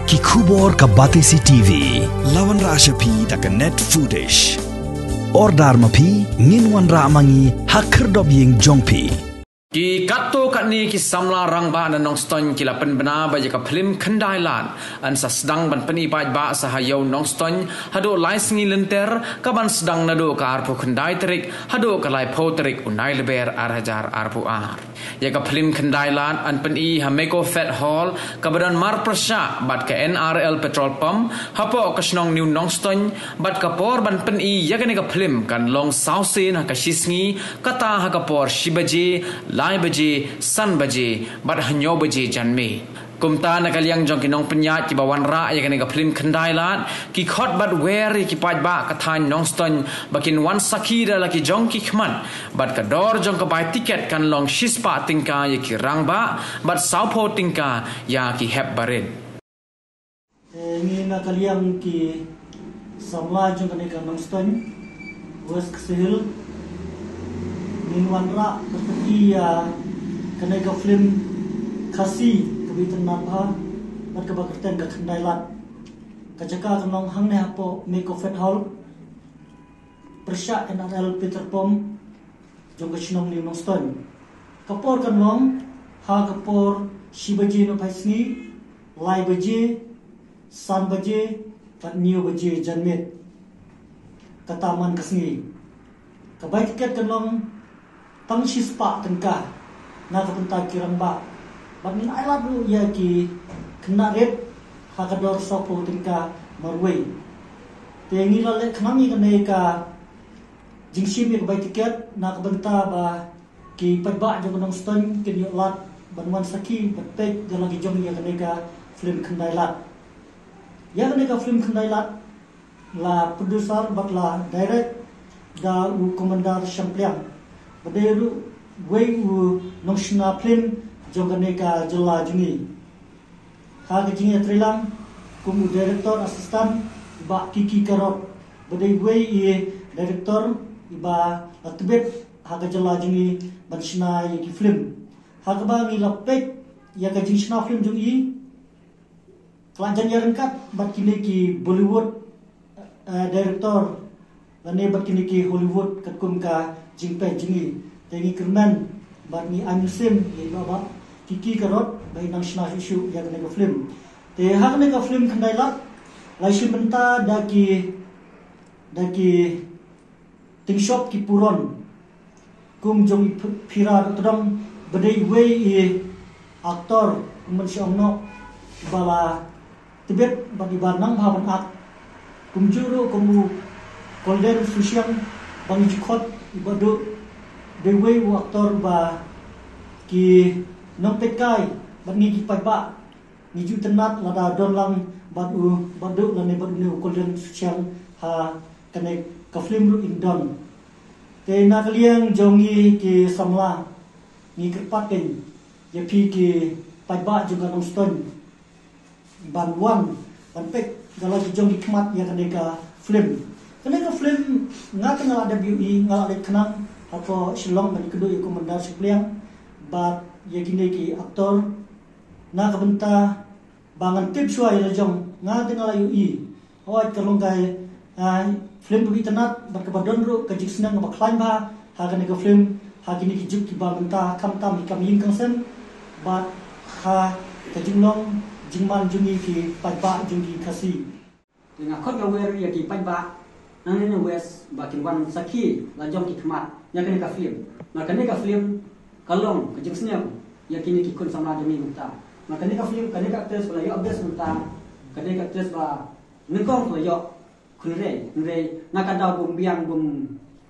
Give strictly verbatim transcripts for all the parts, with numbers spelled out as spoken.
Ki khubor ka Batesi T V. La wanrah sha phi da ka Net Foodish. Order ma phi, ngin wanrah ma ngi ha khyrdop ïing jong phi. Ki katto katne ki samla rangbah na Nongstoiñ ki la pynbna ba ïa ka phlim Khyndai Lad yn sa sdang ban pyni paidbah sa ha ïew Nongstoiñ haduh lai sngi lynter, ka ban sdang naduh ka arphew khyndai tarik haduh ka laiphew tarik u Nailber ar hajar arphew ar. Ïa ka phlim Khyndai Lad yn pyni ha Meko Fed Hall, kaba don marpyrshah bad ka N R L petrol pump hapoh ka shnong New Nongstoiñ, bad ka por ban pyni ïa kane ka phlim kan long saw sien ha ka shi sngi, kata ha ka por shi baje, lai baje, san baje bad hynñiew baje janmiet. Kumta na ka liang jong ki nongpynïaid kiba wanrah ïa kane ka phlim Khyndai Lad, ki khot bad wer ïa ki paidbah ka thaiñ Nongstoiñ ba kin wan sakhi da la ki jong ki khmat, bad ka dor jong ka bai tiket kan long shispah tyngka ïa ki rangbah bad sawphew tyngka ïa ki hep barit. Te ngi na ka liang ki samla jong kane ka Nongstoiñ West Khasi Hills ngin wanrah bad pyni ïa kane ka phlim Khasi kaba itynnad bha bad kaba kyrteng ka Khyndai Lad. Ka jaka ka long hangne hapoh Meko Fed Hall, pyrshah N R L petrol pump jong ka shnong New Nongstoiñ. Ka por kan long ha ka por shi baje nohphai sngi, lai baje, san baje bad hynñiew baje janmiet, kata man ka sngi. Ka bai tiket kan long tang shispah tyngka na ka bynta ki rangbah, bad ngin ailad ruh ïa ki khynnah rit ha ka dor sawphew tyngka marwei. Te ngi la leh khnang ïa kane ka jingshim ïa ka bai tiket na ka bynta ba ki paidbah jong ka Nongstoiñ kin ïoh lad ban wan sakhi bad peit da la ki jong ïa kane ka phlim Khyndai Lad. Ïa kane ka phlim Khyndai Lad la producer bad la direct da u Commander Shangpliang, ba dei ruh uwei u nongshna phlim jong kane ka jylla jong ngi. Ha ka jingïatreilang kum u director assistant, i Bah Kiki Karot, ba dei uwei i director iba la tbit ha ka jylla jong ngi ban shna ïa ki phlim. Ha kaba ngi la peit ïa ka jingshna phlim jong i, ka la jan ïaryngkat bad kine ki Bollywood, eh, director lane bad kine ki Hollywood katkum ka jingpeit jong ngi. Te ngi kyrmen bad ngi ai mynsiem ïa i Bah Kiki Karot ba i nang shna shuh shuh ïa kane ka phlim. Te ha kane ka phlim Khyndai Lad la shim bynta da ki, da ki tyngshop ki puron kum jong i Ph-, Phira Dotdong, ba dei uwei i actor kum ban shu ong noh ba la tbit bad iba nang bha ban act. Kumjuh ruh kum u Golden Sushiang ba ngi ju khot, iba dei uwei u actor ba ki nongpeitkai bad ngi ki paidbah ngi ju tynnad lada don lang bad u, bad u lane bad une u Golden Sushiang ha kane ka phlim ruh in don. Te na ka liang jong ngi ki samla ngi kyrpad kein ïa phi ki paidbah jong ka Nongstoiñ ban wan ban peit da la ki jong ki khmat ïa kane ka phlim. Kane ka phlim nga te nga la dep ïohi, nga la leit khnang hapoh Shillong ban ïakynduh ïa u Commander Shangpliang bad ïa kine ki actor na ka bynta ba ngan tip shuwa ïa la jong, nga te nga la ïohi. Hooid ka long ka, ah, phlim kaba itynnad bad kaba don ruh ka jingsneng kaba khlaiñ bha ha kane ka phlim ha kine ki juk kiba mynta, khamtam ki kam ïing kam sem bad ha ka jinglong jingman jong ngi ki paidbah jong ngi Khasi. Te nga khot nga wer ïa ki paidbah nangne na West ba kin wan sakhi la jong ki khmat ïa kane ka phlim. Namar kane ka phlim ka long ka jingsneng ïa kine ki khun samla jong ngi mynta. Namar kane ka phlim, kane ka actress ba la ïoh best mynta, kane ka actress ba nyngkong ba la ïoh khun rei, khun rei, na ka daw bym biang, bym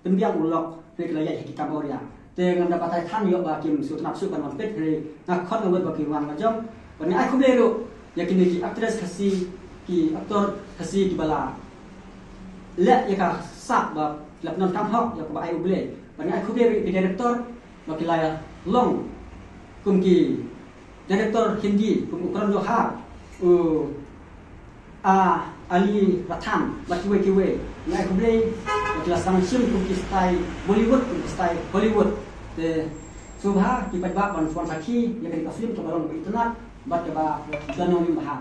pynbiang u lok, hynrei ki la ïaid ha ki kam awria. Te ngam da batai than ïoh ba kim sngewtynnat shuh ban wan peit, hynrei nga khot nga wer ba kin wan la jong. Bad nga ai khublei ruh ïa kine ki actress Khasi, ki actor Khasi kiba la leh ïa ka sap ba la pyndonkam hok ïa kaba ai U Blei. Bad nga ai khublei ruh ïa ki director ba ki la long kum ki director Hindi kum u Karan Johar, u, a, Ali Rathan bad kiwei kiwei. Nga ai khublei ba ki la sdang shim kum ki style Bollywood, kum ki style Hollywood. Te sngewbha ki paidbah ban wan sakhi ïa kane ka phlim kaba long kaba itynnad bad kaba don nongrim bha.